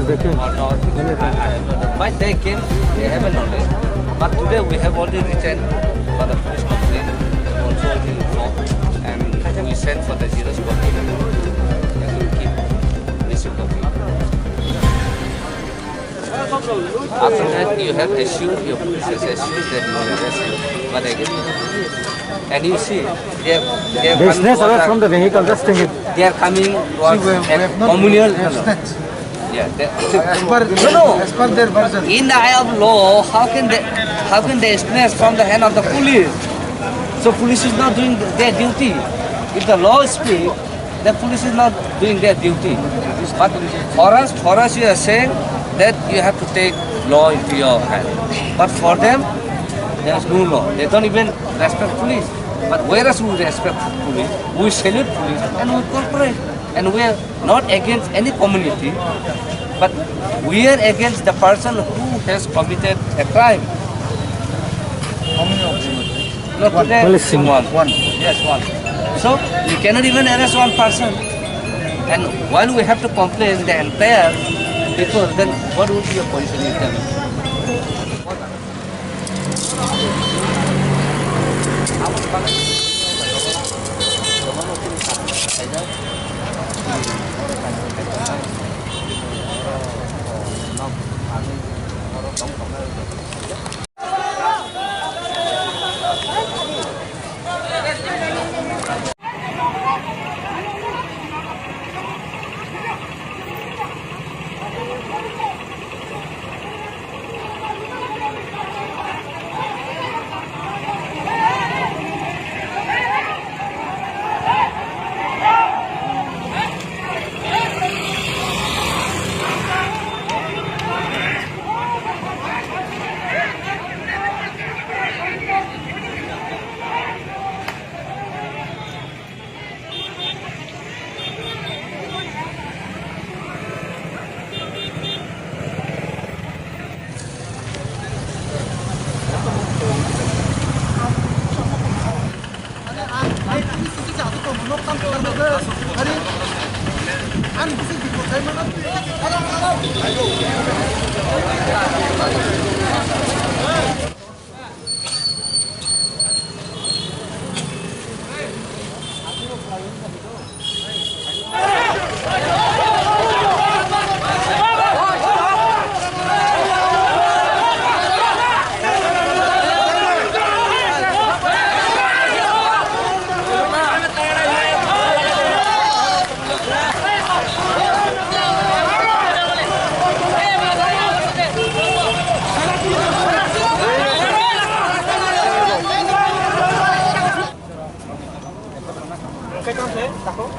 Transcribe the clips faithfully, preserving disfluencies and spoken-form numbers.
Or not, I, I have not done. But they came, they have a knowledge. But today we have already written for the police complaint, also already informed, and we sent for the Xerox copy. They will keep receipt copy. After that, you have assured, your police has assured that you will arrest him. But again, and you see, they are, they are coming snatch towards away us. From the vehicle, just think it. They are coming towards. See, we have, we have not communal. Yeah, they, as per, no, no, as per their version. In the eye of law, how can they, how can they snatch from the hand of the police? So police is not doing their duty. If the law speak, the police is not doing their duty. But for us, for us, you are saying that you have to take law into your hand. But for them, there is no law. They don't even respect police. But whereas we respect police, we salute police, and we cooperate. And we are not against any community, but we are against the person who has committed a crime. How many of them? No, one. Today only single one. One. Yes, one. So you cannot even arrest one person. And while we have to complain the entire people, then what would be your position? You tell me.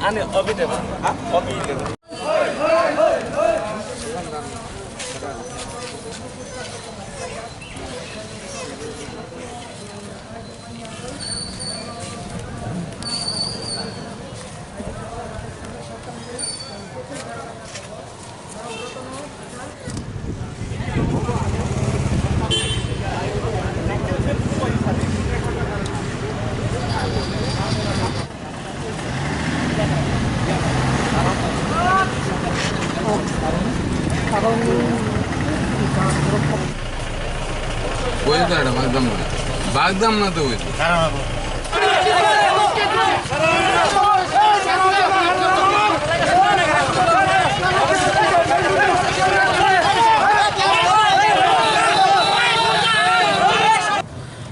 Ani obi deba, ha? Obi deba. Weather bagdam na, bagdam na to weather.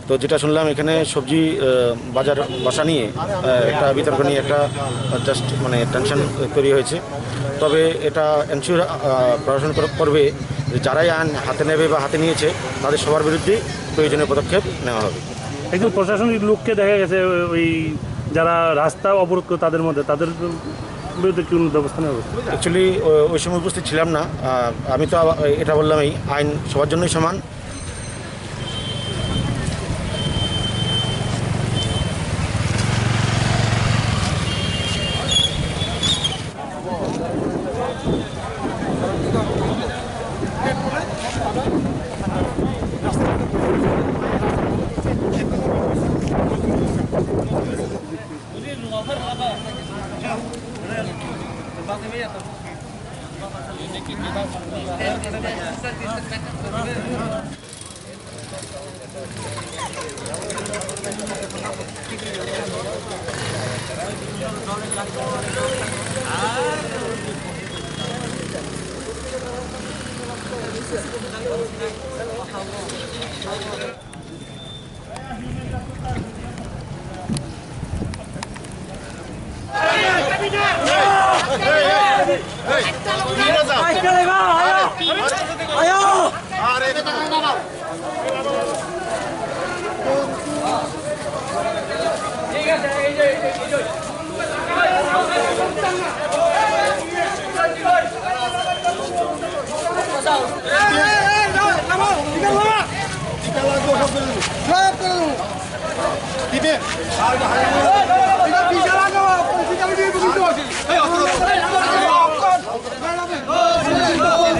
তো যেটা শুনলাম, এখানে সবজি, আহ, বাজার বসা নিয়ে, আহ, একটা বিতর্ক নিয়ে একটা, আহ, just মানে টেনশন তৈরি হয়েছে। তবে এটা এনসিওর, আহ, প্রশাসন কর-, করবে যে যারাই আইন হাতে নেবে বা হাতে নিয়েছে, তাদের সবার বিরুদ্ধেই প্রয়োজনীয় পদক্ষেপ নেওয়া হবে। একজন প্রশাসনিক লোককে দেখা গেছে ওই যারা রাস্তা অবরোধ করে তাদের মধ্যে, তাদের বিরুদ্ধে কি কোনো ব্যবস্থা নেওয়া হবে? অ্যাকচুয়ালি, ও-, ওই সময় উপস্থিত ছিলাম না। আহ, আমি তো আবার এটা বললামই, আইন সবার জন্যই সমান।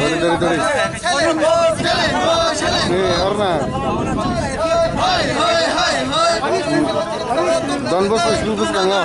Dori, dori, dori. Ni, arna. Don Bosco school bwskango.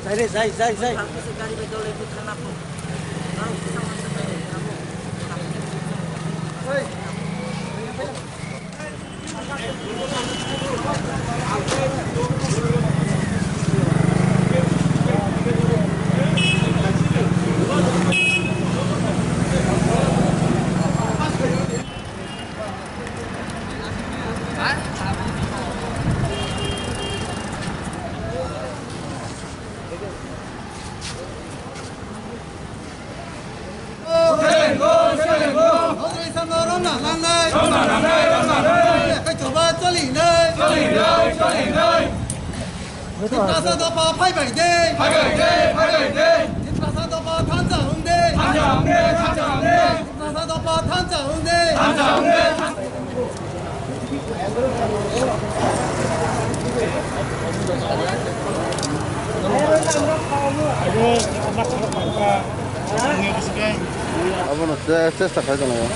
Jai re, jai, jai, jai. Tiprasa dopha phaibai de. Phaibai de, phaibai de. Tiprasa dopha thansa hwn de. Thansa hwn de, thansa hwn de. Tiprasa dopha thansa hwn de. Thansa hwn de, thansa. Abono che-, chesta khai tongo.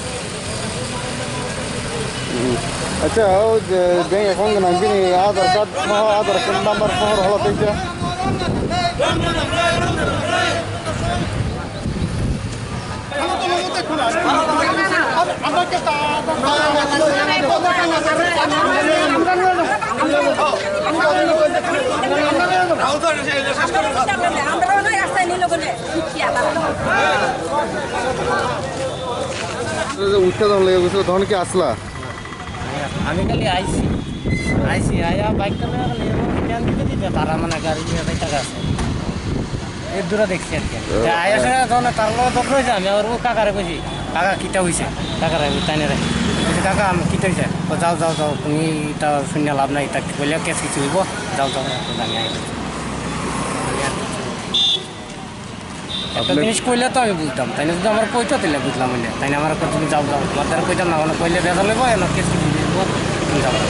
Hmm. Acha, o je bank account gwnang bini Aadhaar card soho, Aadhaar card number soho rwla tei khe. Uttha dhon lege guslo, dhon ki asla? Ami khali aisi, aisi aya bike kala khali yang kita tidak tara mana gari dia baik tak ase. Ek dura dekhi ar ki. Aya sara dhon tarlo dokro jam ya, aur wo kakare kuchi, kaka kita hoise, kakare tane re. Kuchi kaka am kita hoise, to jao, jao, jao, tumi ta sunya lab nai, ta bole kes kichu hoibo, jao, jao, to jani ai. Ekta jinis koile to ami bujtam, taine jodi amare koito tele bujlam hoile, taine amare koito tumi jao jao, tomar dare koitam na, ono koile bejal hoibo, eno case ki bujbo, tumi jao jao.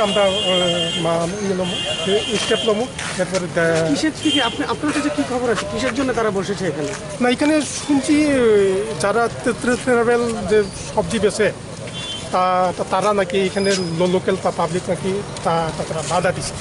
আমরা আহ, মা ইয়ে লমু, স্টেপ লমু, এরপরে দে- কিসের থেকে আপনি, আপনার কাছে কি খবর আছে, কিসের জন্য তারা বসেছে এখানে? না, এখানে শুনছি, আহ, যারা ট্রে-, ট্রে-, ট্রেনাবেল যে সবজি বেচে, তা তা- তারা নাকি এখানে লো- লোকাল পা- পাবলিক নাকি তা তা- তারা বাধা দিছে।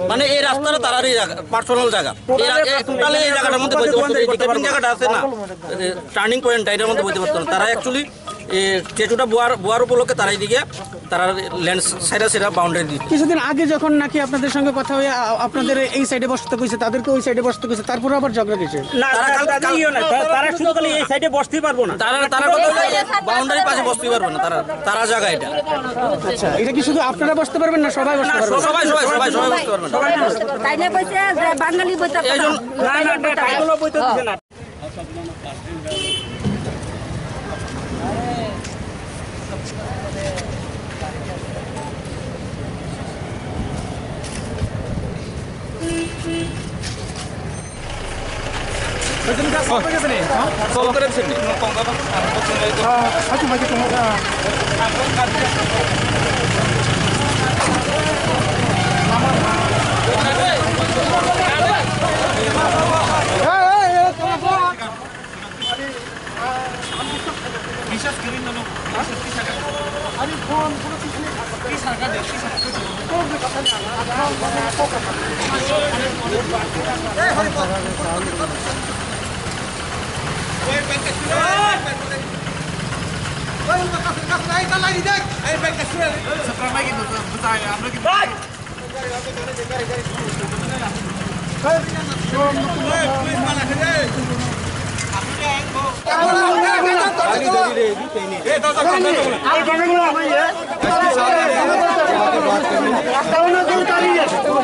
মানে এই রাস্তাটা তারারই জায়গা, পার্সোনাল জায়গা। এরা এ টোটালি এই জায়গাটার মধ্যে বইতে পারতো না। এই যে কাটিং জায়গাটা আছে না, টার্নিং পয়েন্ট, এটার মধ্যে বইতে পারতো না। তারা অ্যাকচুয়ালি এই স্ট্যাচুটা বোয়ার বোয়ার উপলক্ষে তারা এইদিকে তারা ল্যান্ড সাইডা সেটা বাউন্ডারি দিচ্ছে। কিছুদিন আগে যখন নাকি আপনাদের সঙ্গে কথা হয়ে আ- আপনাদের এই সাইডে বসতে কইছে, তাদেরকে ওই সাইডে বসতে কইছে, তারপরে আবার ঝগড়া কিসের? না, তারা তারা কাল- তারা কাল- ইয়ে না, তারা- তারা শুধু খালি এই সাইডে বসতেই পারবো না। তারা তারা কথা হচ্ছে বাউন্ডারি পাশে বসতে পারবে না, তারা তারা জায়গা এটা। আচ্ছা, এটা কি শুধু আপনারা বসতে পারবেন না সবাই বসতে পারবেন? সবাই সবাই সবাই সবাই বসতে পারবে না। তাই না কইছে যে বাঙালি বইতে এই জন্য না, না, না, ট্রাইবালও বইতে দিছে না।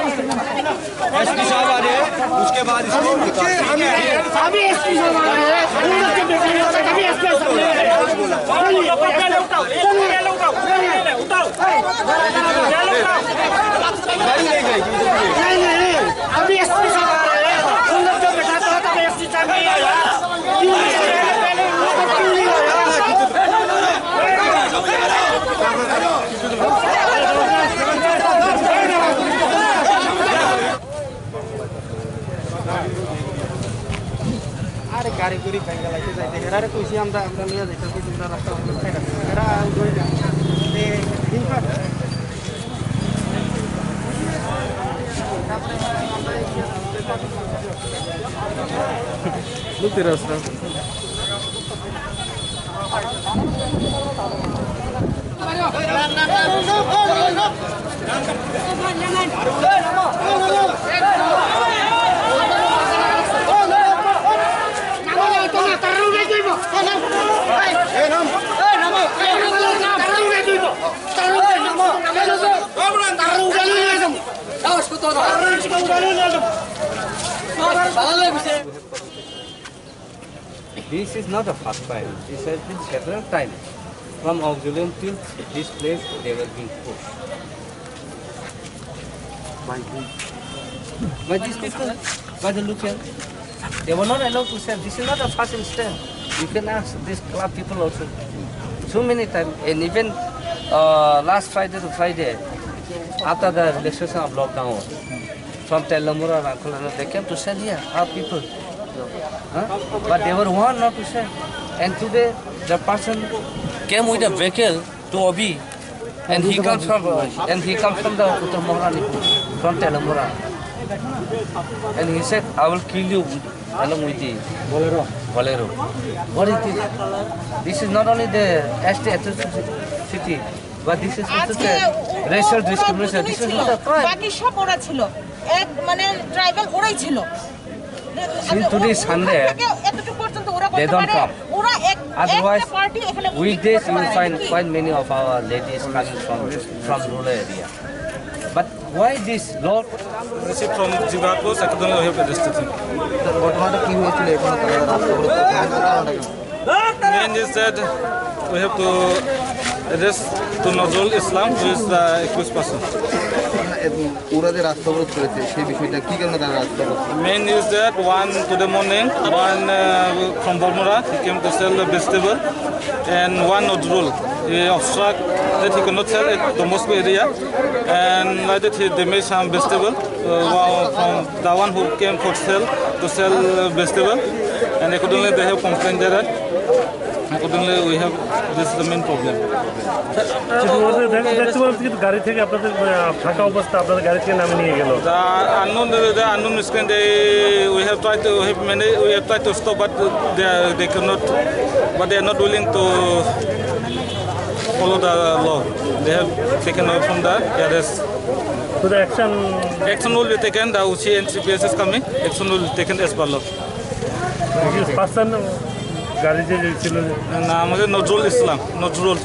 एसपी साहब आ रहे हैं, उसके बाद इसको अभी एसपी साहब आ रहे हैं, हम लोग के बेटे हैं, अभी एसपी साहब आ रहे हैं। गाड़ी नहीं जाएगी। नहीं, नहीं, नहीं, अभी एसपी साहब आ रहे हैं, हम लोग जो बैठा था, तब एसपी साहब नहीं आया। क्यों नहीं आया? क्यों नहीं आया? আরে গাড়ি গুড়ি ভেঙে লাগতে যাইতে, এরা রে কইছি আমরা, আমরা নিয়ে যাইতাম, কিন্তু এরা রাস্তা বন্ধ করে রাখছে। এরা উঠে যায়। এ, ঠিক আছে। Look at us now. This is not the first time. This has been several times. From Auxilium till this place, they were being pushed. By whom? By these people, by the locals. They were not allowed to sell. This is not a first instance. You can ask these club people also. So many times, and even uh, last Friday to Friday, after the relaxation of lockdown, from Telamura, Rangkhola, they came to sell here, our people. Huh? But they were warned not to sell. And today, the person came with a vehicle to Obi, and he comes from, and he comes from the Uttar Maharani, from Telamura. And he said, "I will kill you with, along with the Bolero." Bolero. What is this? This is not only the S T atrocity, but this is also আজকে the ও- racial ওরা discrimination. দুজনই This is ছিল, not a crime. বাকি সব ওরা ছিল, এক মানে ট্রাইবাল ওরাই ছিল। See, today is Sunday. এতটুকু পর্যন্ত ওরা they করতে don't পারে। Come. ওরা এক Otherwise, একটা পার্টি এখানে weekdays you will find quite many of our ladies coming from from rural area. But why this, Lord? Receive from Jibat Post, Sakadon, we have arrested him. বর্তমানে কি হয়েছিল এখানে তারা রাস্তা অবরোধ করছে? Main কারণটা কি? Main is that we have to arrest to Nozrul Islam, who is the accused person. মানে, এ, ওরা যে রাস্তা অবরোধ করেছে, সেই বিষয়টা কি কারণে তারা রাস্তা অবরোধ করেছে? Main is that one today morning, one uh, from Bormura, he came to sell the vegetable, and one Nozrul, he obstruct that he cannot sell at the Mosque area, and like that he damaged some vegetable. Uh, one from the one who came for sale to sell uh, vegetable, and accordingly they have complained there. Accordingly, we have this is the main problem. শুধু ওদের ভ্যান দেখতে পাচ্ছি, কিন্তু গাড়ি থেকে আপনাদের, আহ, ফাঁকা অবস্থা, আপনাদের গাড়ি থেকে নামিয়ে নিয়ে গেল। The unknown, the, the unknown screen, they, we have tried to, we have many, we have tried to stop, but they, are- they cannot, but they are not willing to follow the law. They have taken away from the arrest. So the action Action will be taken. The O C and C P S is coming. Action will be taken as per law. Person গাড়ি যে ছিল। নাম হচ্ছে নজরুল ইসলাম। নজরুল।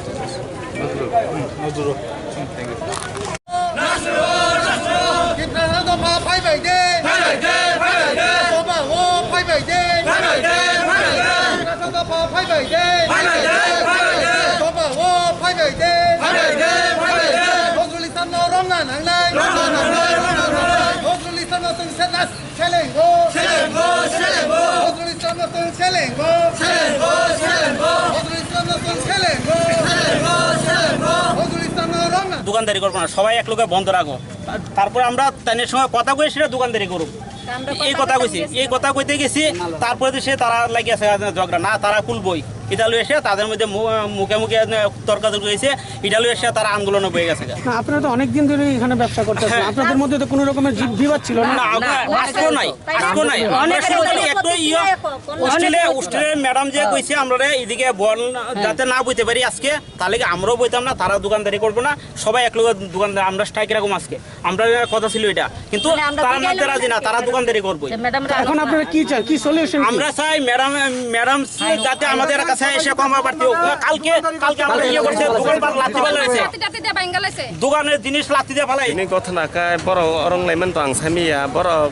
নজরুল। হুম, Nazrul. Tiprasa dopha phaibai de. Phaibai de, phaibai de. Dopha o phaibai de. Phaibai de, phaibai de. Tiprasa dopha phaibai de. Phaibai de, phaibai de. Dopha o phaibai de. Phaibai de, phaibai de. Nozrul Islam no romna nangnai. Romna nangnai, romna nangnai. Nozrul Islam no tong se nas. Selengo! Selengo! Selengo! Nazrul ইসলাম নতুন সেলেঙ্গো! সেলেঙ্গো! সেলেঙ্গো! নজরুল ইসলাম নতুন সেলেঙ্গো! সেলেঙ্গো! সেলেঙ্গো! নজরুল ইসলাম রমনা! দোকানদারি করবো না, সবাই এক লগে বন্ধ রাখো। তারপরে আমরা তাদের সঙ্গে কথা কই, সেটা দোকানদারি করুক। এই কথা কইছি, এই কথা কইতে গেছি, তারপরে তো সে তারা লাগি আছে ঝগড়া, না তারা কুলবই। এটা লই এসে তাদের মধ্যে মু-, মুখে মুখে তর্কাতর্কি হয়েছে, এটা লই এসে তারা আন্দোলনে বয়ে গেছে। না, আপনারা তো অনেক দিন ধরে এখানে ব্যবসা করতেছেন, হ্যাঁ। আপনাদের মধ্যে তো কোনো রকমের জি-, বিবাদ ছিল না? না, আমরা আজকেও নাই, আজকেও নাই। আমরা শুধু খালি একটু ইয়ে, হোস্টেলে, হোস্টেলের ম্যাডাম যে কইছে আমরা এদিকে বল যাতে না বইতে পারি আজকে, তাহলে কি আমরাও বইতাম না, তারা দোকানদারি করবো না, সবাই এক লগে দোকানদার, আমরা স্ট্রাইক রাখবো আজকে। আমরা কথা ছিল এটা, কিন্তু মানে আমরা তারা বিকেলে মানতে রাজি না, তারা দোকানদারি করবো। যে ম্যাডাম এখন আপনারা কি চান, কি সলিউশন? আমরা চাই ম্যাডাম, ম্যাডাম যাতে আমাদের কাছে এসে ক্ষমা প্রার্থী হোক। কালকে, কালকে আমরা ইয়ে করছে, দোকানপাট লাত্তি ফালাইছে। লাত্তি টাত্তি দিয়ে ভাঙ্গা লাইছে। দোকানের জিনিস লাত্তি দিয়ে ফালাই। Ini gothono khe borok orong laimani to ang saimanya, borok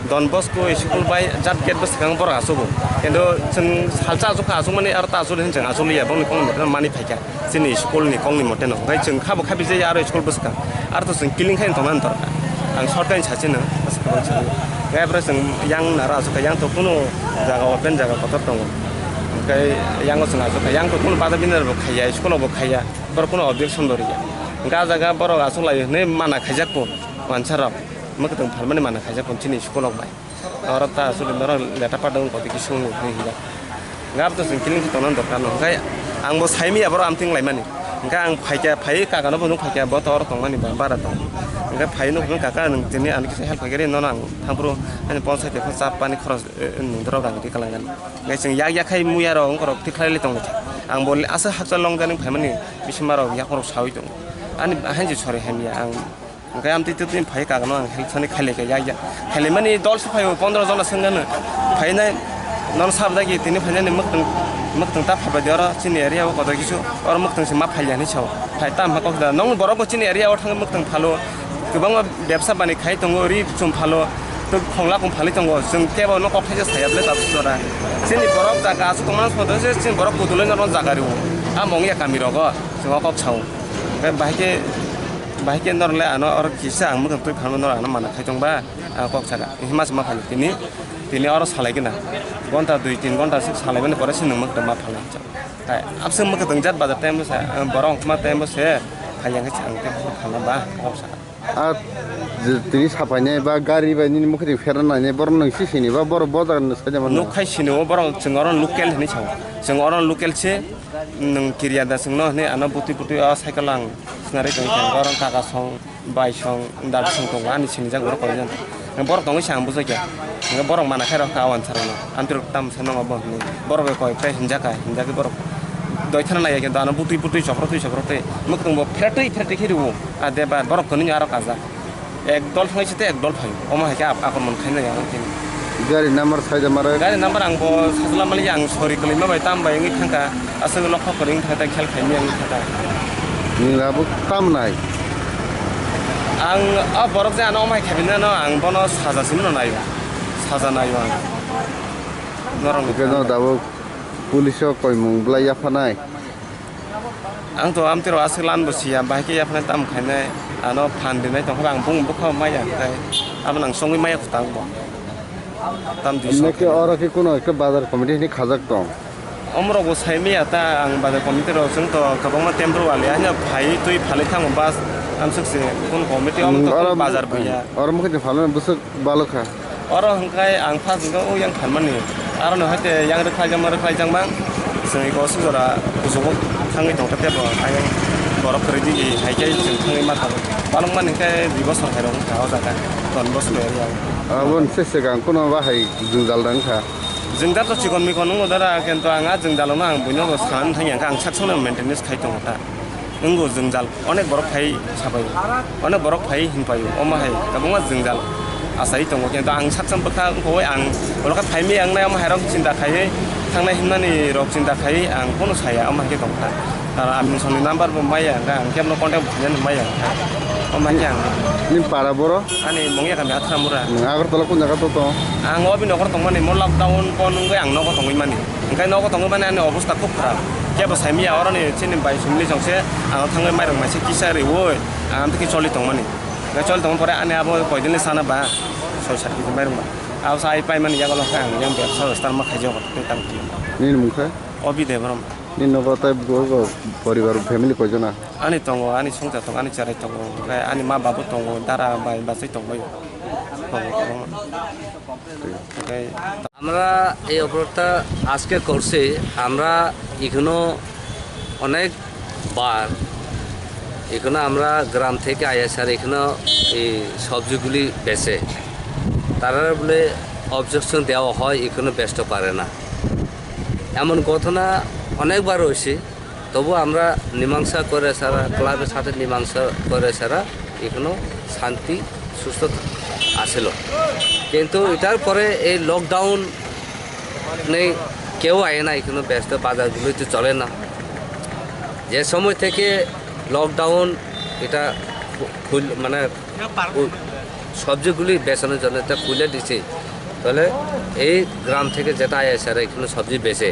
Don Bosco school bai jat gate bwskango borok achugo. Kintu chwng salsa achukha, achukmani aro ta achuli hinwi chwng achuliya, bongni kokni mote mani phaikha. Chini school ni kokni mote no. Hwnkhe chwng khabo khabi jaya aro school bwskang. Aro to chwng kiling khai tongna dorkar. Ang short khe sachino. Hwnkhe aro chwng yang naro achukha, yang to kunu jaga open jaga kotor tongo. Hwnkhe yango chwng achukha, yang to kunu bada bini bo khaiya, school bo khaiya. Borok kunu objection bo riya. Hwnkhe ah jaga borok achuklai hinwi mana khaijak bo wansa rok. Mwkhwtwng phalmani mana khaijak bo chini school rok bai. Norok ta aswk norok leta pardon koti khe swngo hinwi hwnjak. Hwnkhe abo to chwng kiling khe tongna dorkar no. Hwnkhe ang bo saimanya borok amtwng laimani. Hwnkhe ang phaikha, phaiwi kaka no bo nuk phaikha, bo to oro tongmani ba bara tong. Hwnkhe phaiwi nuk phano kaka nwng tini ani kisa help khaikhe ri nono ang thangphuru ani ponchayat ni chap pani khoros, eh, nwng dorok rang ri kwlangkani. Hwnkhe chwng yak yak khai muya rok wngkhorok tikhlai tonglaikha. Ang bo aswk hakchal long jani phaimani bisingo rok yakrok sawi tongo. Ani hainse sori hamya ang. Hwnkhe amtwi twi phai kagano ang help sani khailai kha ya ya. Khailaimani dol se phaio pondro jona swngano. Phainai non sab dagi tini phainani mwktwng, mwktwng ta phalbai di oro chini area o kotor kisu oro mwktwng se ma phailiya hinwi sao. Phai ta wngkha kok da nong borok bo chini area o thangwi mwktwng phalo. Kwbangma bebsa bani khai tongo ri chum phalo. Tei khongla kong phalwi tongo. Chwng kebo no kok thaisa saya bwle tabuk jora. Chini borok jaga aswk tongmani sabo se chini borok kudulwi norok jaga rio. A mong ya kami rogo chwng o kok sao. Bahai khe Bahai khe norok le ano oro kisa ang mwkhang twi phalma norok ano mana khai tong ba. Ah, kok saka. Hima se ma phai tini, tini oro salai gana. Gonta dui tin gonta se salai mani pore se nung mak ma phalai. Hai, abse mak tong jat bazar time se, ah, borok ma time se, hai yang se ang te phalna ba, kok saka. A je tini sapainai ba gari bai nini mukhuti pherna nai borok nung si sini ba borok bo jaga nung sai mano. Nuk khai sini o borok chwng oro local hinwi sao. Chwng oro local se, nung kiriya da chwngno hinwi ano butwi butwi o cycle ang sinari tong kha, oro kaka song. Bai song, dadu song tongo, ani sinijak borok koijon. Borok tongwi se ang bujai kha. Hingke borok mana khe rok kha o ansarano. Amtwrwk tamo sanw bo hinwi. Borok bai koi phai hinjak kha, hinjak khe borok doi thana nai ya, kintu ano butwi butwi chopro twi chopro twi. Mwkhwtwng bo phretwi phretwi khe rwo. A de ba borok tonwi aro kaja. Ek dol thangwi se te ek dol phaio. Omo hai khe ap-, akromon khaina ya ang khe. Gari number sai da mara? Gari number ang bo sajla mali ang sori kwlwima bai tam bai wngwi thangkha. Aswk lokho kwrwng thai thai khel khaimya wngwi thangkha. Nwng abo tam nai? Ang o borok je ano omo hai khaimani ano ang bono saja simi no naio. Saja naio ang. Norok ni. Hwnkhe no tabuk police o koimung bwlai yaphanai? Ang to amtwi rok aswk lan bo siya, bahai khe yaphanai tamo khainai, ano phan rinai tongkha, ang bung bwkha maya khe, abo nang chongwi maya kwtal bo. Tam dui Hwnwi khe oro khe kuno khe bazar committee hinwi khajak tong? Omorok bo sai maya ta, ang bazar committee rok chwng to kwbangma temporary wali, haino phai twi phalwi thango bus, amswk se kun committee omo to Hmm, oro bazar buya. Oro mukhuti phalmani bwswk balokha. Oro hwnkhe ang first hwnkhe o yang phalmani. Aro no haite yang rwkhlaijak ma rwkhlaijak mang. Chwng eko aswk jora kuchugo thangwi tongkha tebo. Ayang borok kwrwi di hai khe chwng thangwi ma thango. Balokmani hwnkhe dui bosor hai rok wngkha o jaga. Ton bosor hai rok. Aboni se swkang kuno bahai jwngjal da wngkha. Jwngjal to chikon mikon wngo dara, kintu ang a jwngjalo no ang buino bo san thangya khe ang sak sakno maintenance khai tongo ta. Wngo jwngjal, onek borok phai sabai, onek borok phai hinpai, omo hai kwbangma jwngjal achai tongo, kintu ang saksa bwkha wngkha ang ulo khe phaimani ang nai omo hai rok chinta khaiwi thangnai hinmani rok chinta khaiwi ang bono saya omo hai khe tongkha. Aro ang songni number bo maya hwnkhe ang kebno contact bo khainani maya hwnkhe omo hai khe ang. Nini para boro? Ani mungya kami Athramura. Nwng Agartala kun jaga to tong? Ang obi nokor tongmani mo lockdown kon wngwi ang nogo tongwi mani. Hwnkhe nogo tongwi mani ani obostha khub kharap. Kebo saimaya oroni chini bai sumli jongse ang thangwi mairok maise kisa riwi ang amtwkhe choli tongmani. Hwnkhe choli tongma pore ani abo koidinni sana ba soi sat kg mairok ba. Abo sa ai paimani yago lokhe ang yang bebsa start ma khaijago tei tam khe. Nini mung khe? Obi Debrom. Nini nogo tei bo poribar family koijona? Ani tongo, ani songcha tongo, ani cherai tongo, hwnkhe ani ma babu tongo, dara bai bachai tongbaio. Tongo, tongo. Hwnkhe আমরা এই অবরোধটা আজকে করছি। আমরা এখানো অনেকবার এখানো আমরা গ্রাম থেকে আয়া স্যার এখানো এই সবজিগুলি বেচে। তারা বলে অবজেকশন দেওয়া হয়, এখানো বেচতে পারে না। এমন ঘটনা অনেকবার হয়েছে। তবু আমরা মীমাংসা করে সারা, ক্লাবের সাথে মীমাংসা করে সারা এখনো শান্তি সুস্থ আছিল। কিন্তু এটার পরে এই লকডাউন নেই, কেউ আয় না, এখানে ব্যস্ত, বাজারগুলোই তো চলে না। যে সময় থেকে লকডাউন এটা খু-, খুল-, মানে ও সবজিগুলি বেচানোর জন্য এটা খুলে দিছে, তাহলে এই গ্রাম থেকে যেটা আয় এসারা এখানে সবজি বেচে,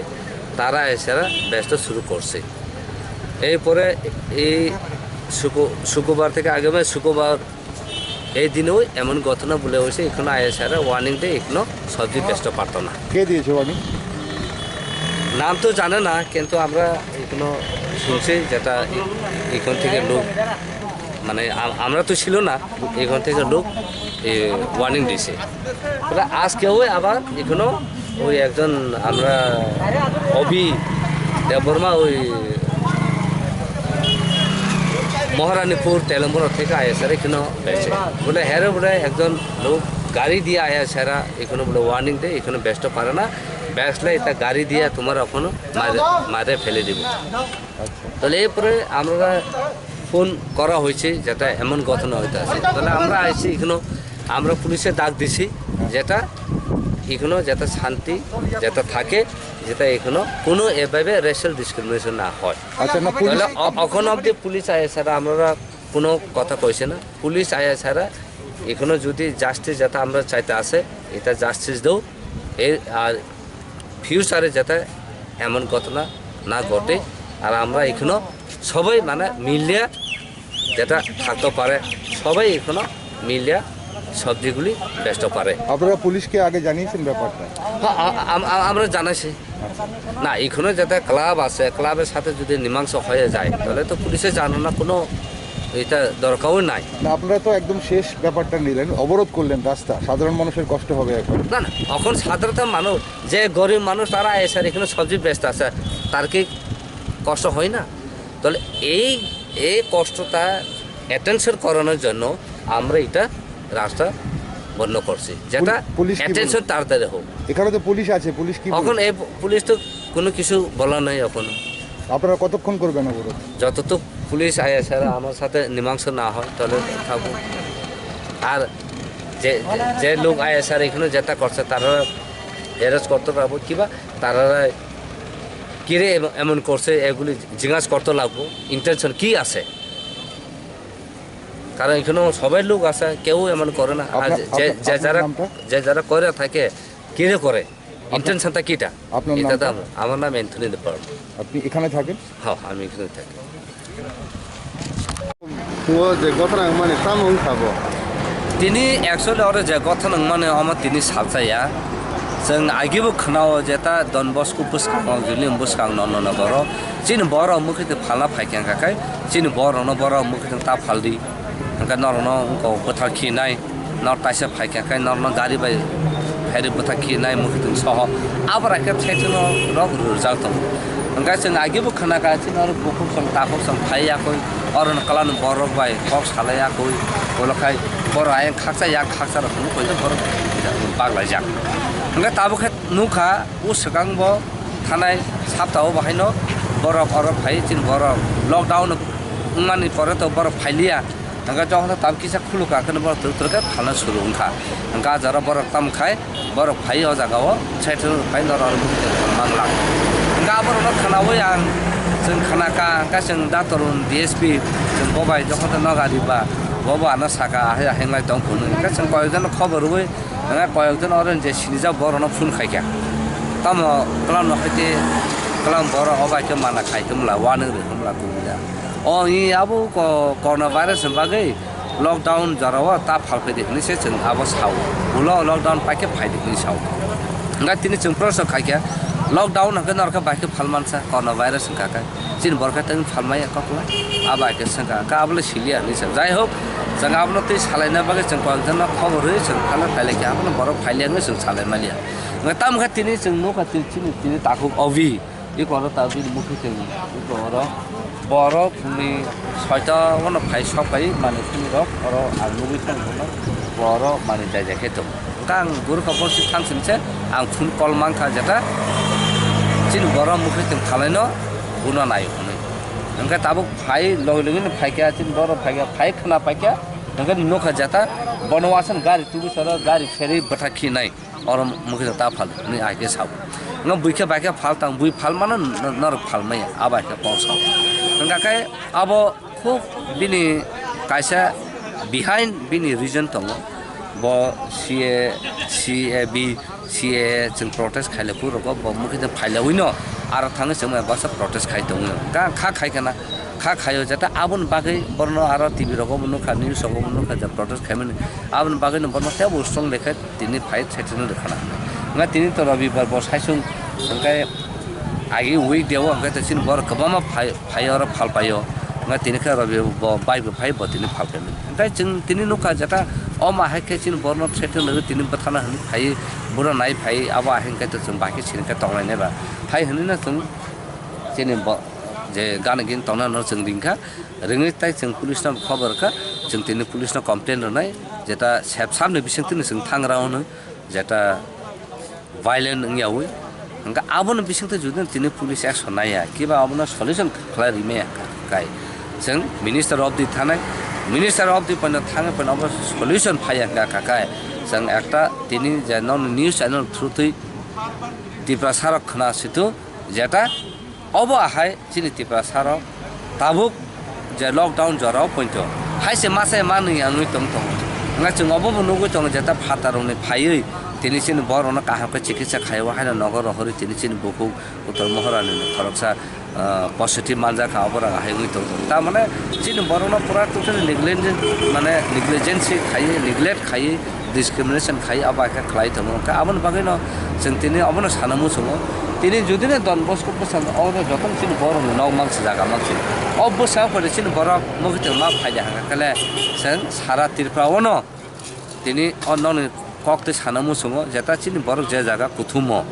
তারা এসারা বেচতে শুরু করছে। এরপরে এই শুক্র-, শুক্রবার থেকে, আগামী শুক্রবার এই দিনেও এমন ঘটনা বলে হয়েছে, এখানে আয় এসারা ওয়ার্নিং দিয়ে এখানে সবজি বেচতে পারতো না। কে দিয়েছে ওয়ার্নিং? নাম তো জানে না, কিন্তু আমরা এখানে শুনছি যেটা এ-, এখান থেকে লোক, মানে আ-, আমরা তো ছিল না, এখান থেকে লোক ওয়ার্নিং দিছে। বলে আজকেও আবার এখানে ওই একজন আমরা অভি দেববর্মা ওই মহারানীপুর তেলেমুরা থেকে আয়া স্যার এখানে বেচে। বলে হ্যাঁ রে, বলে একজন লোক গাড়ি দিয়ে আয়া স্যারা এখানে বলে ওয়ার্নিং দেয়, এখানে বেচতে পারে না, বেচলে এটা গাড়ি দিয়ে তোমার ওখানে মারে, মারে ফেলে দিব। তাহলে এরপরে আমরা ফোন করা হয়েছে, যেটা এমন ঘটনা হইতে আছে, তাহলে আমরা আইছি এখানে, আমরা পুলিশে ডাক দিছি, যেটা এখানে যাতে শান্তি যেটা থাকে, যেটা এখানে কোনো এভাবে রেশিয়াল ডিসক্রিমিনেশন না হয়। আচ্ছা, না, পুলিশ তাহলে অ-, এখন অবধি পুলিশ আয়া ছাড়া আমরা কোনো কথা কইছে না। পুলিশ আয়া ছাড়া এখানে যদি জাস্টিস যেটা আমরা চাইতে আছে, এটা জাস্টিস দাও। এই আর ফিউচারে যাতে এমন ঘটনা না ঘটে। আর আমরা এখানে সবাই মানে মিলিয়া যেটা থাকতে পারে, সবাই এখানে মিলিয়া সবজিগুলি বেচতে পারে। আপনারা পুলিশকে আগে জানিয়েছেন ব্যাপারটা? হ্যাঁ, আ-, আম-, আ-, আমরা জানাইছি। না, এখানে যাতে ক্লাব আছে, ক্লাবের সাথে যদি মীমাংসা হয়ে যায়, তাহলে তো পুলিশে জানানোর কোনো এটা দরকারও নাই। না, আপনারা তো একদম শেষ ব্যাপারটা নিলেন, অবরোধ করলেন রাস্তা, সাধারণ মানুষের কষ্ট হবে এখন। না, না, এখন সাধারণত মানুষ, যে গরিব মানুষ, তারা এসে এখানে সবজি বেচতে আছে, তার কি কষ্ট হয় না? তাহলে এই, এই কষ্টটা অ্যাটেনশন করানোর জন্য আমরা এটা রাস্তা বন্ধ করছি, যেটা পুল-, পুলিশ কি বলল? অ্যাটেনশন তাড়াতাড়ি হোক। এখানে তো পুলিশ আছে, পুলিশ কি এখন বলল? এই পু-, পুলিশ তো কোনো কিছু বলা নাই এখনো। আপনারা কতক্ষণ করবেন অবরোধ? যতটুক পুলিশ আইএসআর আমার সাথে মীমাংসা না হয়, তাহলে থাকবো। আর যে, যে, যে লোক আইএসআর এখানে যেটা করছে, তারা অ্যারেস্ট করতে পারবো, কিবা তারা কিরে এম-, এমন করছে, এগুলি জিজ্ঞাসা করতে লাগবো, ইন্টেনশন কি আছে। কারণ এখানে সবাই লোক আছে, কেউ এমন করে না। আর আপনার, যে, আপনার, যে আপনার যারা, নামটা? যে যারা করে থাকে, কিরে করে, আপনার, ইন্টেনশনটা কিটা? আপনার এটা তো নামটা? আমার, আমার নাম অ্যান্থনি দে পার্ল। আপনি এখানে থাকেন? হ্যাঁ, আমি এখানে থাকি। Bo je gotha nang mani tamo wngkha bo? Tini actually oro je gotha nang mani omo tini salsa ya. Chwng agibo khwnao je ta Don Bosco bwskango, William bwskango no, no, no, borok. Chini borok mukhuitwi phalna phaikha hwnkha khe, chini borokno borok mukhuitwi ta phaldi. Hwnkhe norokno wngkha bwthar khinai. Nor taisa phaikha khe norno gari bai phairwi bwthak khinai mukhuitwng soho. Abora khe thethwno rok rwjak tongo. Hwnkhe chwng agibo khwnakha chini oro bukhuk song takhuk song phai yakwi, oro kwlano borok bai kok salai yakwi, ulo khai borok ayang khaksa yak khaksa rok phunuk koi borok baglaijak. Hwnkhe tabuk khe nukha o swkang bo thanai sapta o bahaino borok oro phai chini borok lockdown wngmani pore to borok phailiya. Hwnkhe jokhon tam kisa khulukha, hwnkhe bohrok twrwk twrwk khe phalna suru wngkha. Hwnkhe ah jora bohrok tamo khai, bohrok phai o jaga o, side o phai norok manglak. Hwnkhe aborokno khwnaui ang, chwng khwnakha, hwnkhe chwng Datorun D S P, chwng bobai jokhon tei noga riba, bobo ano saka, ahai ahai wng lai tong phunwi. Hwnkhe chwng koyokjano khobor rwui, hwnkhe koyokjano oro je sinijak bohrokno phone khaikha. Tamo kwlamno hai khe, kwlam bohrok o bai khe mana khai tongmwla, wanung rw tongmwla kubui da. O, i abo ko-, corona virus ni bagwi lockdown jorao ta phalphai di hwnwi se chwng abo sao. Ulo lockdown paikhe phai di hwnwi sao. Hwnkhe tini chwng proshno khaikha, lockdown hwnkhe norokhe baikhe phalmansa corona virus wngkha khe. Chini borokhe tei phalmaya kokla. A baikhe swngkha, hwnkhe abole siliya hwnwi sa. Jai hok, chwng abono tei salaina bagwi chwng koyekjano khobor rwi chwng phalna phailaikha, abono borok phailia hwnwi chwng salai maliya. Hwnkhe tamokhe tini chwng nukha tini chini, tini takhuk ovi. Eko oro ta bini mukhuitwng, eko oro borok phungni soita ono phai sok pai manwi phunirok oro ang nugwi tongkha, borok manwi jai jai khe tongo. Hwnkhe ang gurukha bosi thang sini se ang phone call mankha jeta chini borok mukhuitwng phalaino buno naio hwnwi. Hwnkhe tabuk phai logi logi no phaikha chini borok phaikha phai khwna paikha hwnkhe nukha jeta bono wasani gari tubui soro gari serwi bwthak khinai. Oro mukhe ta phal ni ai khe sao. Nga bui khe bai khe phal tang, bui phal mano n-, norok phal maya, abo ai khe kok sao. Hwnkha khe abo khub bini kaisa behind bini reason tongo. Bo C A, C A B, C A A chwng protest khaile phuru rogo bo mukhe phailawi no aro thangwi chwng basa protest khai tongo. Ga kha khai kana, kha khaio jeta aboni bagwi borno aro T V rogo bo nukha, news rogo bo nukha je protest khaimani. Aboni bagwi no borno tebo strong lekha. Tini phai thetheno rwkhana hwnwi. Hwnba tini to Robibar bo saisung hwnkhe agi week day o hwnkhe to chini borok kwbangma phai, phai oro phal paio. Hwnba tini khe Robi bo bike bo phai bo tini phal paimani. Hwnkhe chwng tini nukha jeta omo hai khe chini borno thetheno rwgwi tini bwthana hwnwi phai buro nai phai abo ahai hwnkhe to chwng bai khe sini khe tonglainai ba. Phai hwnwi no chwng chini bo je gana gini tongna no chwng ringkha. Ringwi tai chwng police no khobor kha, chwng tini police no complain rwnai, jeta sep samni bisingtwi no chwng thangra hwnwi, jeta violent wngyawi. Hwnkhe aboni bisingtwi jodi tini police action naiya, kiba abono solution khlai rimaya kai. Chwng minister of the thanai, minister of the poino thangwi poino abo solution phaiya hwnkha kai. Chwng ekta tini je non news channel through twi Tiprasa rok khna situ jeta Obo ahai chini Tiprasa rok tabuk je lockdown jorao poito hai se masa manwi wngwi tong tongo. Hwnkhai chwng obo bo nugwi tongo jeta phatar rokni phaiwi Tini chini borokno kaham khe chikitsa khaio, haino nogo rohorwi tini chini bukhuk Uttor Mohorani khoroksa, ah, positive manjak kha, oborok ahai wngwi tongkha. Tamane chini borokno pura totally negligent, mane negligence khaiwi, neglect khaiwi, discrimination khaiwi abo hai khe khlai tongo. Hwnkhe aboni bagwino chwng tini obono sana muchungo. Tini judino Don Bosco bwskango oro jotono chini borokni nok mangsi jaga mangsi. O bwskango phaidi chini borok nugwi tongma phaidi hwnkha khe le chwng sara Tripura-ono tini o nokni kok twi sana muchungo, jeta chini borok je jaga kuthumo,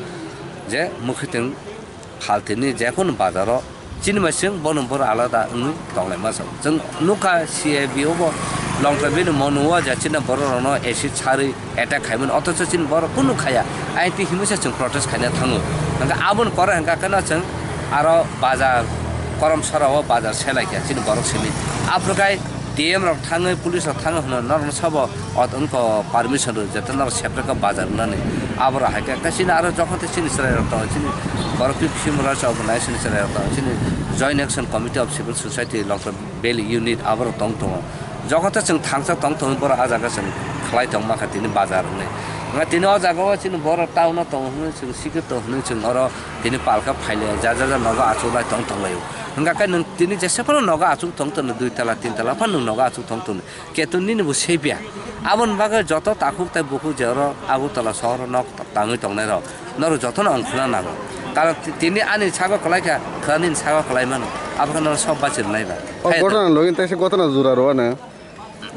je mwkhwtwng phaltini jekunu bazaro chini bai chwng bono borok alada wngwi tonglaima chwng. Chwng nukha C A B o bo Longkra bini monuo ja chini borok rokno acid sarwi attack khaimani, othocho chini borok kunu khaya, aini twi himwi se chwng protest khaina thango. Hwnkhe aboni pore hwnkha kheno chwng aro bazar Korom Sora o bazar selai kha chini borok simi. Aphuru khai D M rok thangwi, police rok thangwi hwnwi norokno sabo ot wngkha permission rw, jeta norok separate khe bazar wngnani. Aborok hai khe, khe chini aro jokhon tei chini chwrai rok tongo, chini borok twi bisingo rw chok wngnai chini chwrai rok tongo, chini Joint Action Committee of Civil Society Longkra Valley Unit aborok tong tongo. Jokhon tei chwng thangsa tong tongo borok ah jaga chwng khlai tong mankha tini bazar wngnai. Wngkha tini o jaga o chini borok town o tongo hwnwi chwng sikhe tongo hwnwi chwng oro tini palkha phaile ja ja ja nogo achuk lai tong tong laio. Hwnkha khe nwng tini jesa phano nogo achuk tong tongni dui tala tin tala phano nwng nogo achuk tong tongni. Keto nini bo sepiya. Aboni bagwi joto takhuk tei bukhuk je oro Agartala sohoro nok tangwi tongnai rok, norok jotono ongkhorna nango. Karon ti-, tini ani sago kwlai kha, kha nini sago kwlai mano. Abo khe norok sob bachi rwnai ba. O hai to. Gotona logi tei se gotona jura rw ano.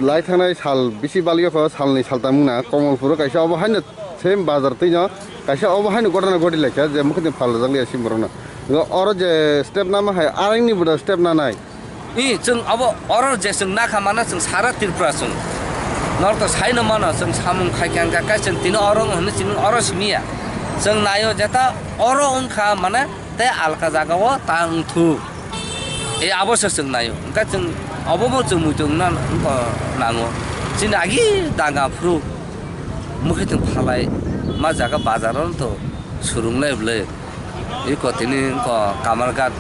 Lai thangnai sal bisi bali o kho, salni saltam wngna Komolpuro kaisa obo haino same bazar twino kaisa obo haino gotona goti lai kha je mwkhwtwng phalajak liya si borokno. Oro je step nama hai arangni bo da step nanai. I, chwng abo oro je chwng nakha mana chwng sara Tripura chwng. Norok to saino mano chwng samung khai khe hwnkha khe chwng tini oro wng hwnwi chwng oro simiya. Chwng naio jeta oro wngkha mane tei alka jagao ta wngthuk. E abo se chwng naio. Hwnkhe chwng obo bo chwng muitu wngna wngkha nango. Chini agi danga phuru mwkhwtwng phalai ma jaga bazaro to surungnai bwle. Iko tini wngkha Kamalghat,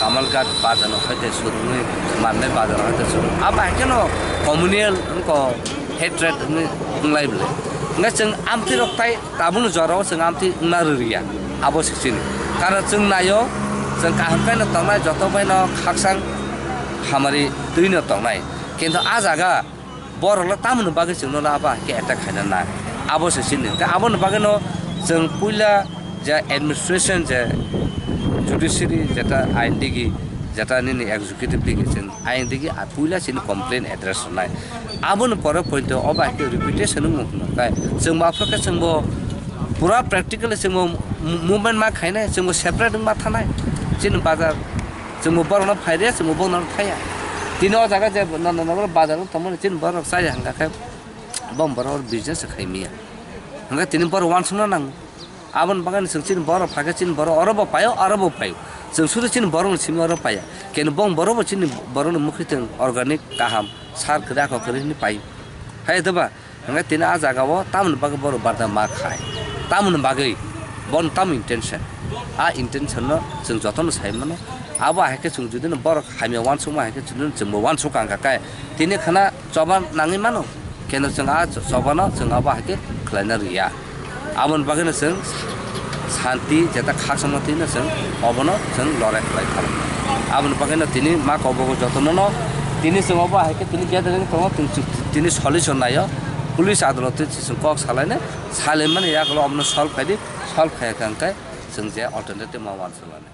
Kamalghat bazar no hai te surungwi mannai bazar hai te surung. Abo hai kheno communal wngkha hatred wngwi wnglai bwle. Hwnkhe chwng amtwi rok tai tabukni jorao chwng amtwi wngna rwriya. Abo se chini. Karon chwng naio, chwng kaham khe no tongnai, joto bai no khakchang hamari twi no tongnai. Kintu ah jaga Borok le tamoni bagwi chwngno le abo hai khe attack khaina nang. Abo se chini. Tei aboni bagwino chwng puila je administration je judiciary jeta ain digi jeta nini executive digi chwng ain digi a puila chini complaint address rwnai. Aboni pore poito obo hai khe reputation wngmo hwnwi khe chwng bo aphuru khe chwng bo pura practically chwng bo movement ma khainai, chwng bo separate wngma thanai. Chini bazar Chwngbo borokno phai rw ya, chwngbo borokno thai ya. Tini o jaga je nono nogo bazar o tongmani chini borok chaya hwnkha khe bo borok business khai manya. Hwnkhe tini borok uansukna nango. Aboni bagwi chwng chini borok phai khe chini borok oro bo paio, aro bo paio. Chwng sudu chini borokni simi oro paiya. Keno bo borok bo chini borokni mwkhwtwng organic kaham sar kwrwi akhor kwrwi hwnwi paio. Hai doba? Hwnkhe tini ah jagao tamoni bagwi borok barda ma khai? Tamoni bagwi? Bono tamo intention? Ah intention no chwng jotono sai mano. Abo hai khe chwng judino borok hamya uansukma hai khe chwngno chwngbo uansuk kha hwnkha khe tini khana choba nangwi mano. Keno chwng ah chobano chwng abo hai khe khlaina rwya. Aboni bagwino chwng santi jeta khakchangma twino chwng obono chwng lorai khlai thang. Aboni bagwino tini ma kobogo jotono no tini chwng obo hai khe tini gathering tongo, tini chwng, tini solution naio, police adolot twi chwng kok salaino, salaimani yagulo obono solve khaidi, solve khaiya khe hwnkhe chwng je alternative ma uansuk lani.